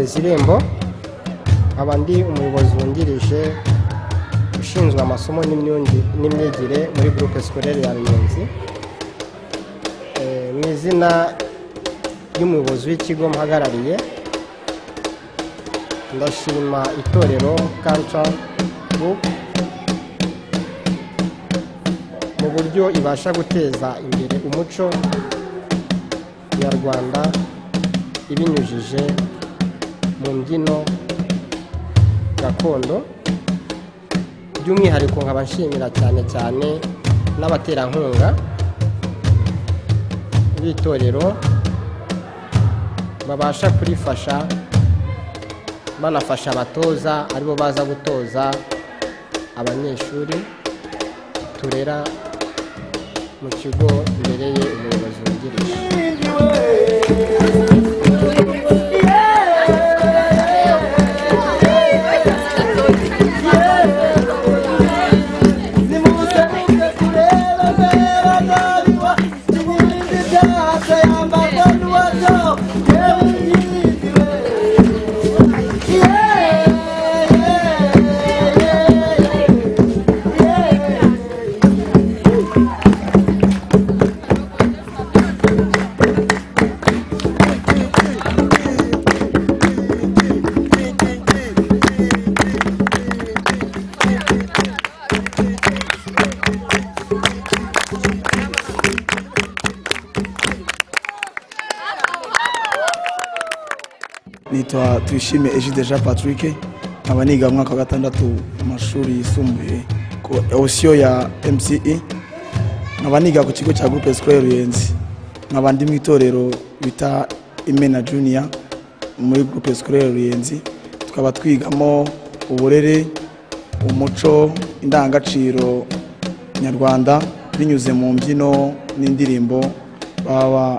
Desire Irembo, nkaba ndi umuyobozi wungirije ushinzwe amasomo n'imyigire muri Groupe Scolaire ya Ruyenzi. Mu izina ry'umuyobozi w'ikigo mpagarariye, ndashima itorero Culture Group mu buryo ibasha guteza imbere umuco nyarwanda ibinyujije mu mbyino gakondo. By'umwihariko nkaba nshimira cyane cyane n'abaterankunga b'itorero babasha kurifasha, banafasha abatoza aribo baza gutoza abanyeshuri turera mu kigo mbereye umuyobozi wungirije. Nitwa Tuyishime Egide Jean Patrick, nkaba niga mu mwaka wa gatandatu mu mashuri yisumbuye ku option ya MCE, nkaba niga ku kigo cya Groupe Scolaire Ruyenzi, nkaba ndi mu itorero bita Imena Junior muri Groupe Scolaire Ruyenzi. Tukaba twigamo uburere, umuco, indangagaciro nyarwanda binyuze mu mbyino n'indirimbo baba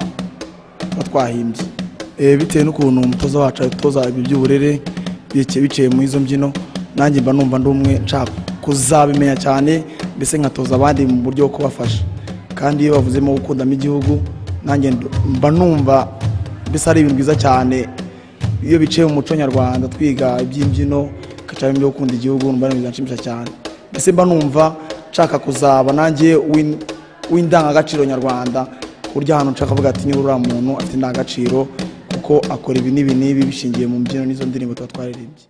batwahimbye. Bitewe n'ukuntu umutoza wacu atoza ibi by'uburere biciye mu izo mbyino, nanjye mba numva ndi umwe nshaka kuzabimenya cyane, mbese nkatoza abandi mu buryo bwo kubafasha. Kandi iyo bavuzemo gukundamo igihugu, nanjye mba numva mbese ari ibintu byiza cyane. Iyo biciye mu muco nyarwanda twiga iby'imbyino bikaca byo gukunda igihugu, numva ari ibintu binshimisha cyane. Mbese mba numva nshaka kuzaba nanjye w'indangagaciro nyarwanda, ku buryo ahantu nshaka kuvuga ati niba uriya muntu afite indangagaciro kuko akora ibi n'ibi n'ibi bishingiye mu mbyino n'izo ndirimbo tuba twaririmbye.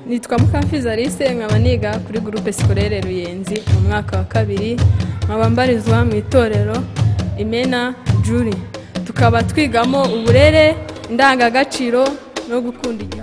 Nitwa Mukamfizi Alice, nkaba niga kuri Groupe Scolaire Ruyenzi mu mwaka wa kabiri, nkaba mbarizwa mu itorero Imena Juri. Tukaba twigamo uburere, indangagaciro no gukunda igihugu.